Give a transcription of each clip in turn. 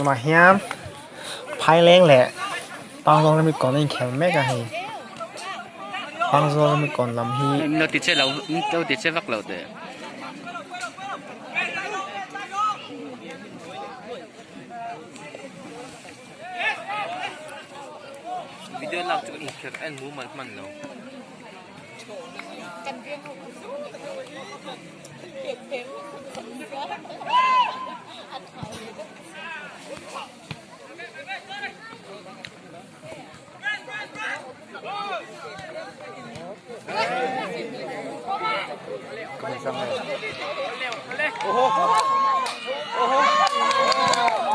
Tunah hian phaileng leh pangzawl rami kawn a inkhel mek a hei pangzawl rami kawn lam hi. Lo ti che lo lo ti che vak lo teh. Video lak chu inkhel en mumal hman lo.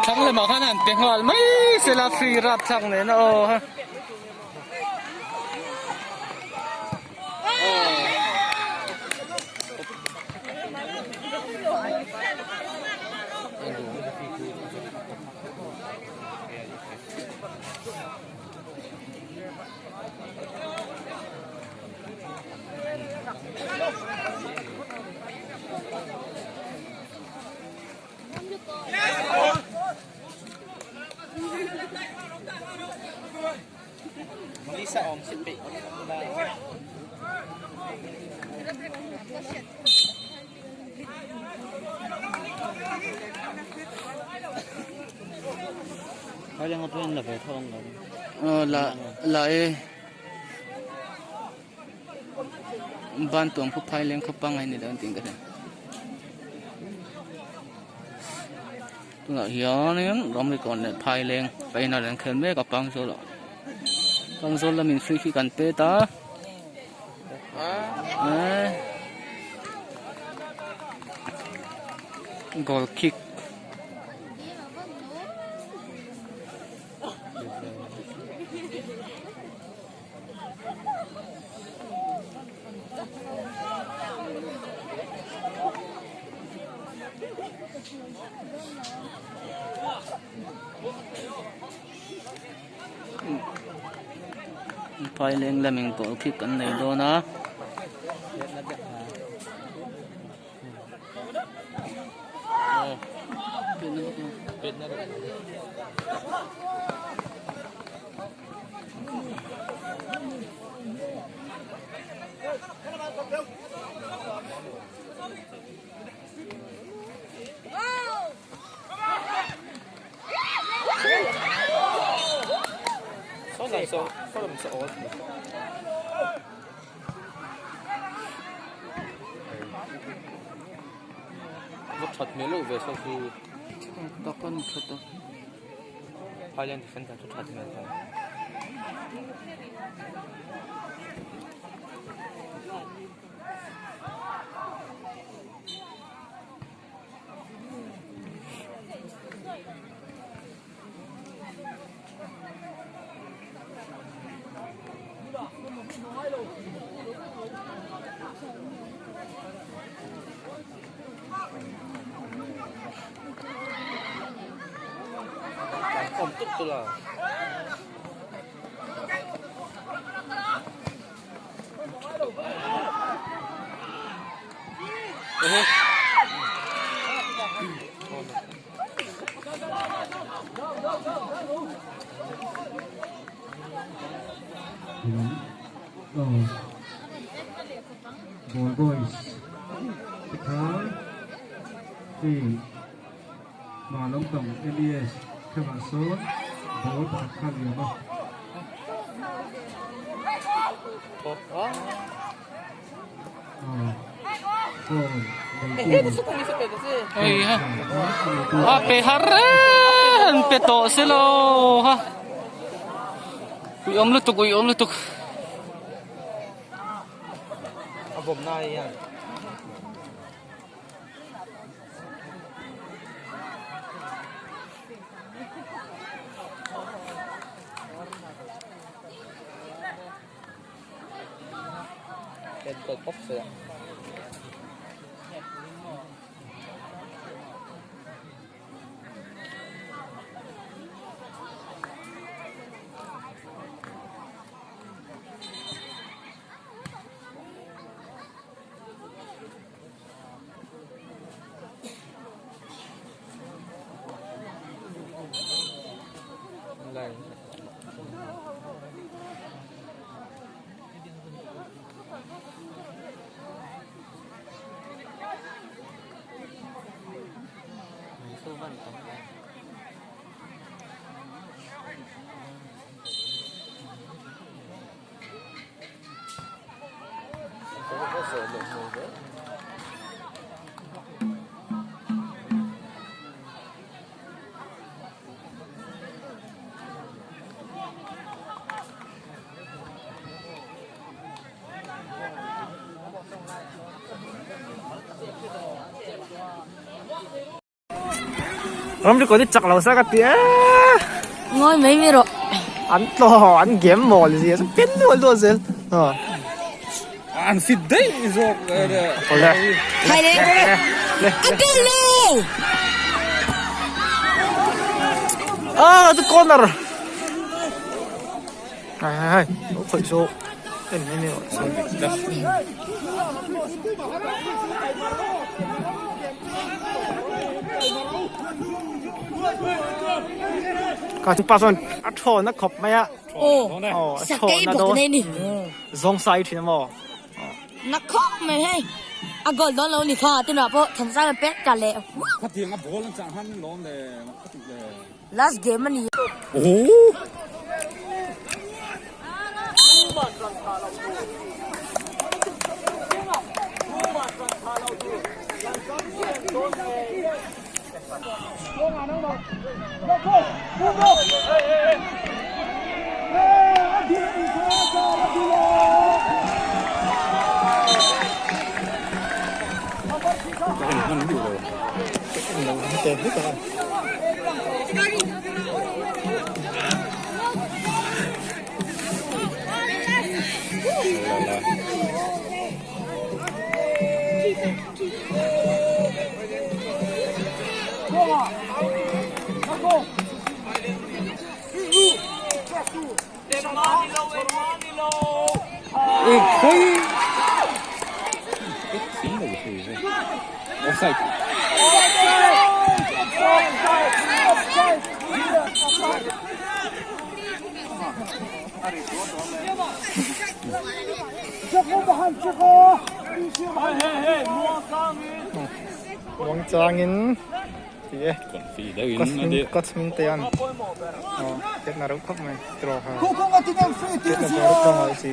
Thlang lamah khan an pe nghal mai sela free rap thlak nen a aw ha. La la e ban tuam khu phai leng khawp pangngai ni dawn tih ka hria tunah hianin ramri kawn leh phai leng paina an khel mek a pangzawl ah pangzawl lamin free kick an pet a eh goal kick. Phaileng lamin goal kick an nei dawn a. Va that hmel loh ve saw chu. Tak a ni that a. Thailand defender chu that hmel ve. Awm tuk tuk a. Ball boys te kha hei hma lampang LES thlengah sawn ball pakhat kha a liam a. A pe har reng pe tawh se lo ha ui awm lutuk ui awm lutuk. A vawmna hian. Enkawl pawp se. Ram ri kawt i chak lo sa ka ti e. Ngawi mai mai rawh. An tlaw an game mawl zia chu pen luah luah zel. An fit daih zawk. Awle. Hai le. A tel lo. Ah, the corner. Hai hai hai. Nó khởi số. Em em em. Ka chu pa chuan a thawn a khawp mai a. Aw, sakei bawk nei ni. Zawng sai thin a maw? Na khawp mai hei. A goal dawn lo ni kha tunah pawh Thansanga pek ta leh. Khatiang a ball an chah han lawm le ka tih le. Last game a ni. Muang changin ti e coach min te an chetna reuh khawp mai tiraw ha chetna reuh khawp mai si.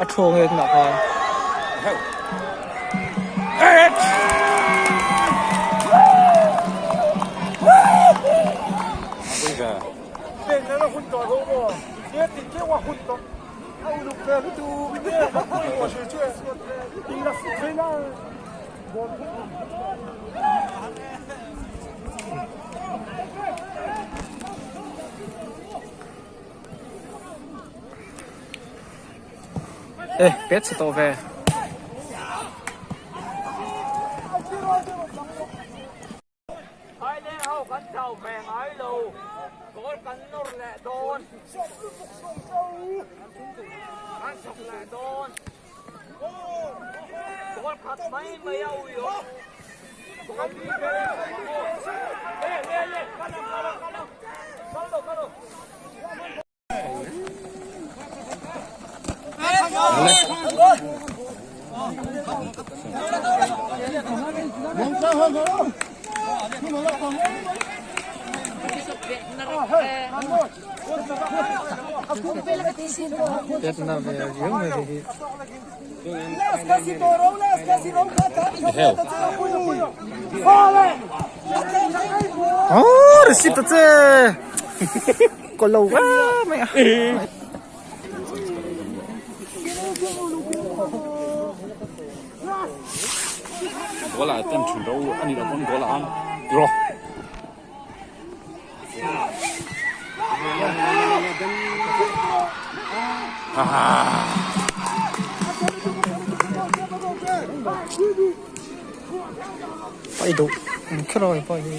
A thu nge tunah khan. E pet chhe tawh ve. Pet na ve riau mai hei hi. Oh, receive ta che. Kaw lo em mai a. Goal ah ten thin ro a ni lo pawn goal ah an draw. Pai duh ang kher a pai hi.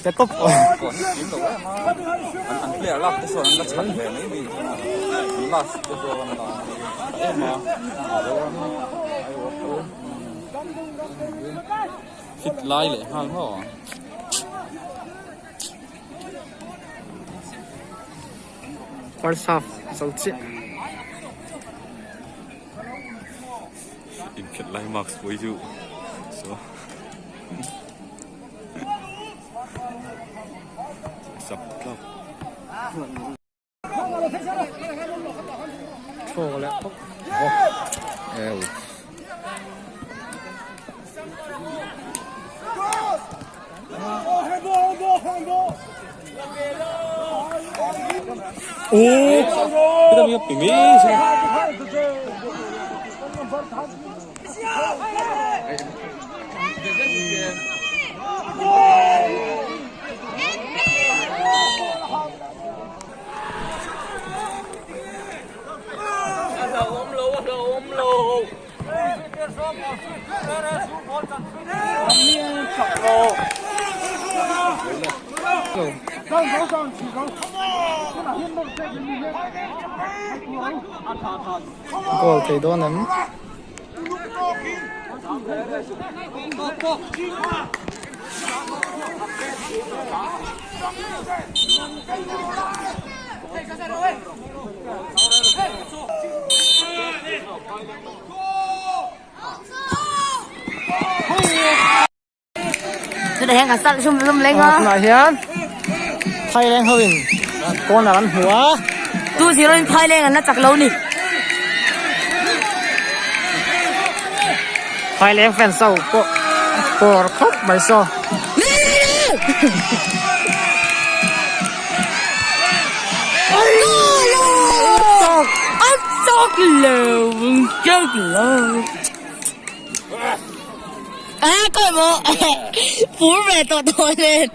Te tawp An player lak te sawn an la chhan ve mai mai an last te zawk an la em a fit lai leh nghal maw. First half zo chiah. Inkhelh lai marks pawh hi chu so sap tlak. Thaw leh phawt. Ew. Goal thei dawn em? Tunah hian kan start sum sum leng a. Tunah hian Phaileng ho in corner an hmu a. 2-0 in Phaileng an la chak lo ni. Phaileng fans ho pawh pawr khawp mai saw. An chak lo, an chak lo. A kawih maw phur ve tawh tawh nen.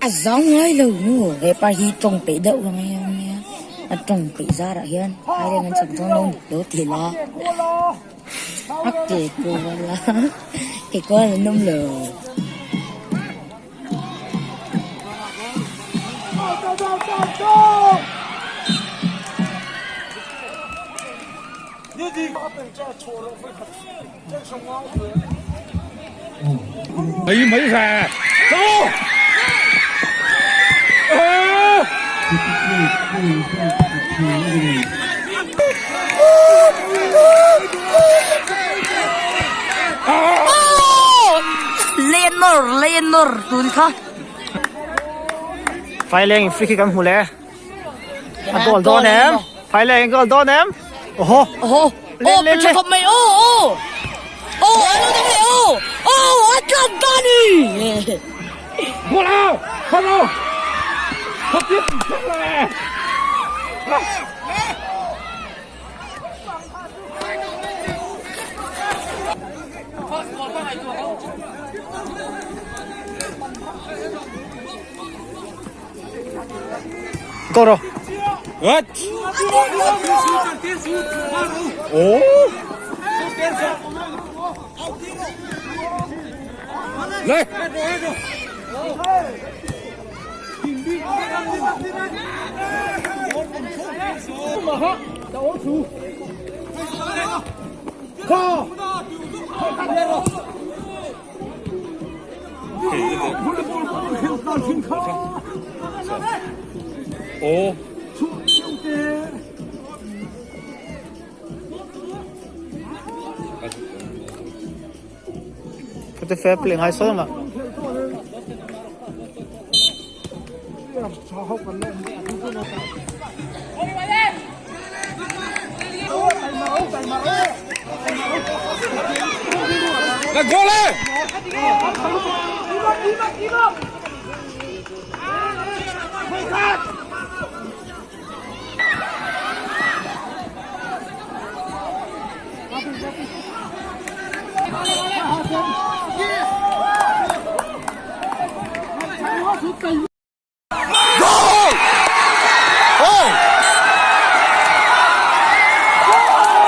A zang ngai lo maw hepa hi tawng peih deuh ang nia a tawng peih zarah hian Thailand an chak dawn lo lo ti la a ke kual a ke kual an awm lo. Lenor Lenor tun kha. Phaileng in free kick an hmu leh. A goal dawn em? Phaileng in goal dawn em? Oho. Oho. Oh, pe tha khawp mai. Oh, oh. Oh, ano dang le. Oh. Oh, a tlat ta ni. Go rawh. What? Oh. Le! Aw. Ka fair play ngai sawi ma. La goal e!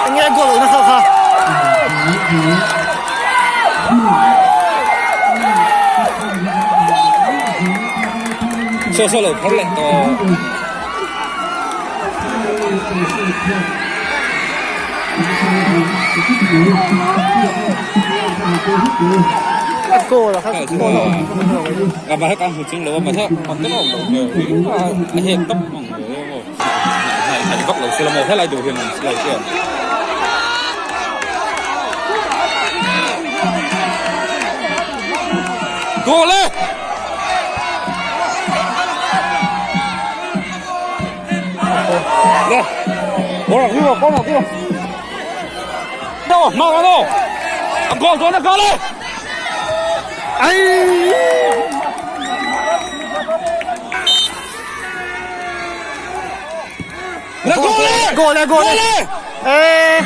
Enge goal na kha kha. So so lo phar leh tawh. A goal a kha goal a awm A ma kan hu ching lo ma tha on te lo lo a he top mang lo nai nai vak lo se lo mo helai du hian lai hian Goal e! Lên. Bố là gua, con là gua. Đâu, mau đâu. Goal rồi nó goal lên. Ai! Là goal lên. Goal e goal e. Eh.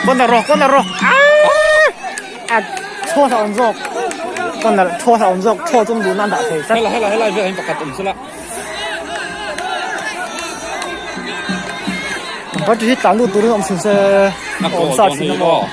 Con là rồi, con là rồi. À! A chho sa on zawk. Con là chho sa on zawk, chho chung du nan dah thei. Hela hela hela ve hin pakhat um sela. But hi tlan lu turin awm thin se A awm goal sa dawn thin hi a maw. maw.